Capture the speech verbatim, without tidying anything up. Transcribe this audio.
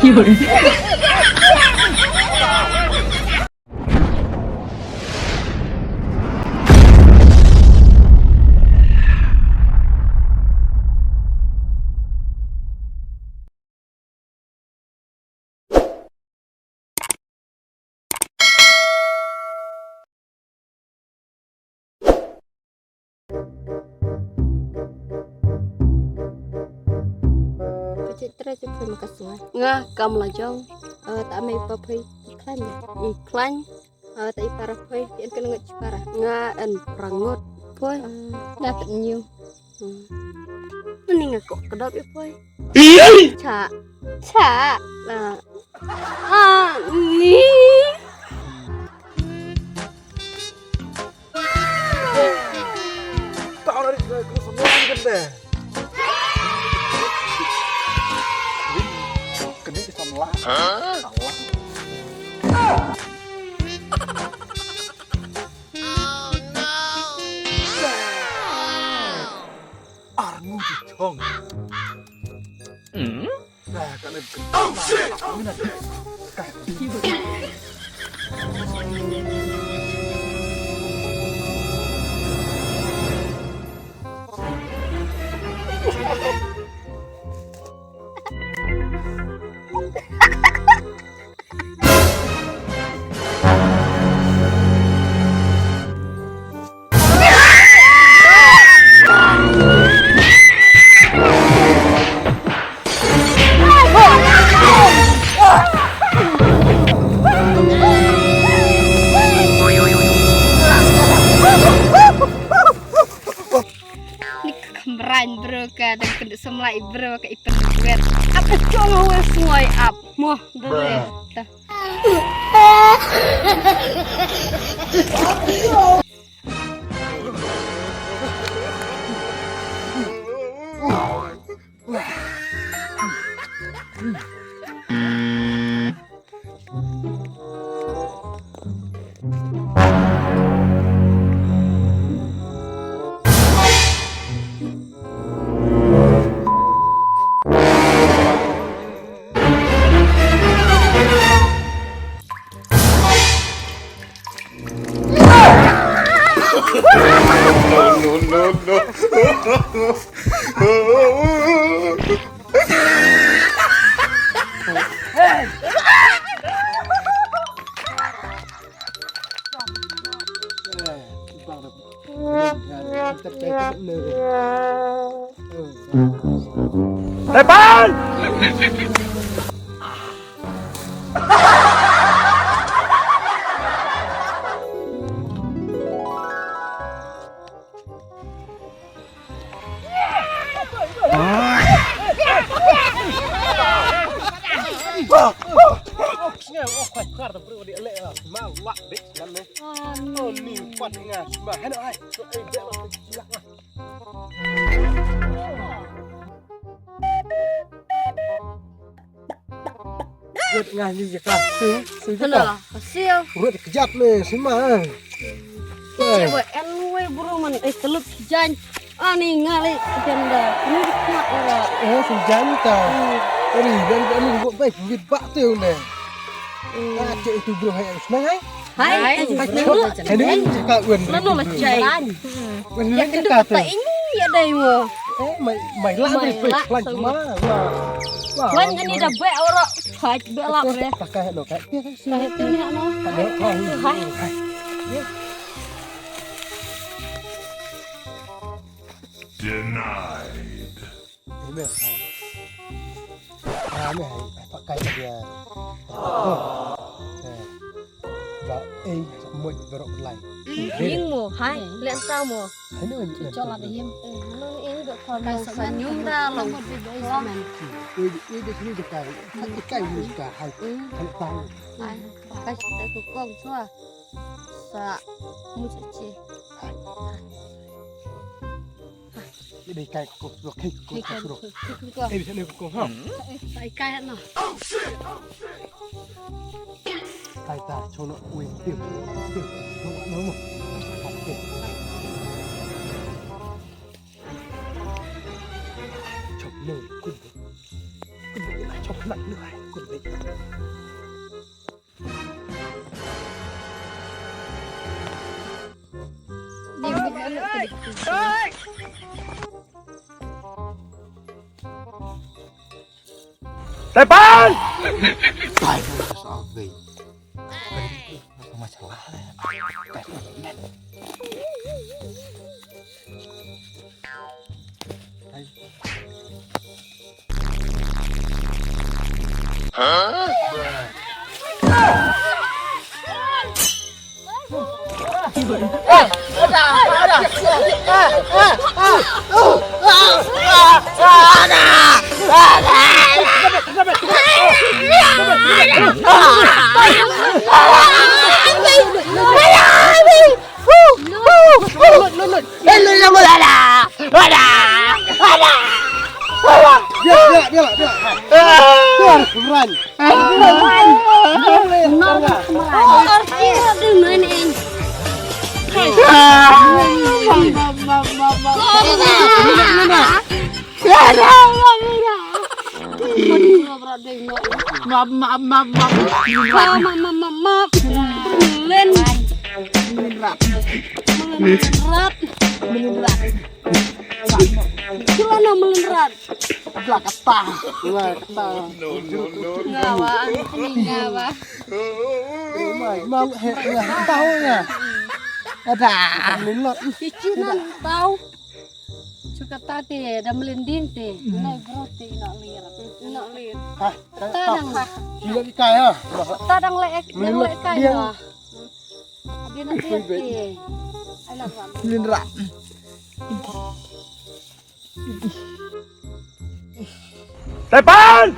Ka cit trai cit phi ma ka sngai. Nga kam la jong. Eh, ta mei pa phi i khlaiñ. I khlaiñ. Eh, ta i para phi i en kane ngut i para. Nga en para ngut phi. Eh, da ta nyu. Hmm. Ni nga kok kedap i phi. Cha. Cha. La. Ah, ni. Tao na ri ko sa mo kan de. Kini sa mo. Sa mo. Arngut i chong. Hmm? Ni ka khamrain bro ka dang kynduh samla i bro ka i pynwet. Ap ka jong ha wei sngoi ap. Moh dore. Ta. No, no, no, no. Tepan! Rut nga ni jaka. Sui, sui jaka. Hana, hasil. Rut kejap ni, sima. Cewek en wei buru man, eh, kelut jan. Ani ngali janda. Ni kena ora. Eh, sui jan ta. Hmm. Ori, dan anu buat baik, buat bak tu ni. Hmm. Ah, cek itu bro, hai, senang, hai? Hai, hai, hai, hai, hai, hai, cakap wan. Lalu lah, cai. Wan, ya, wan, cakap tu. Ini ya, dai, wo. Eh, mai, mai lah, mai beri lah, pelan, sama. Wah. Wah, wan, ini dah baik orang. Hai, baik lah, bre. Pakai, no, kai. Ya, kan, sini. Hai, hai, hai. Hai. Ya. Denied. Email, hai. Ah, ni, hai, hai, pakai dia. Oh. Eh. Ba, eh, semut berok lai. Ing mo, hai, lenta mo. Hai, ni, ni, ni. Cucol ada him. Eh, anu ni, ing dok kau. Kai sa nyum da, lo. Ui, ui, di sini dekat. Hai, kai ni dekat, hai. Hmm. Hai, tahu. Hai, pakai sa kukong, sua. Sa, mu cuci. Hai. Ide kai ko ko kai ko ko. Kai ko ko. Eh, bisa ni ko ko ha. Kai kai na. Kai ta chono win tim. Tim. No no mo. Kai tim. Chop no kun. Kun. Tepan! Ai, sa bai. Masalah. Biar, biar, biar, biar. Biar, Imran. Imran. Imran. Imran. Map, map, map, map, map. Melin. Melin rat. Melin rat. Melin rat. Sila na melin rat. Bla kata. Bla kata. Ngawa, ngawa. Mal, he, ya, tahu ya. Ada. Melin rat. Cici nan tahu. Chukata te da melin din te. Noi bro te ina lir. Ina lir. Ha, ta dang. Ina kai ha. Ta dang le ek, dang le kai ha. Din te. Ai la. Melin rat. Tepan!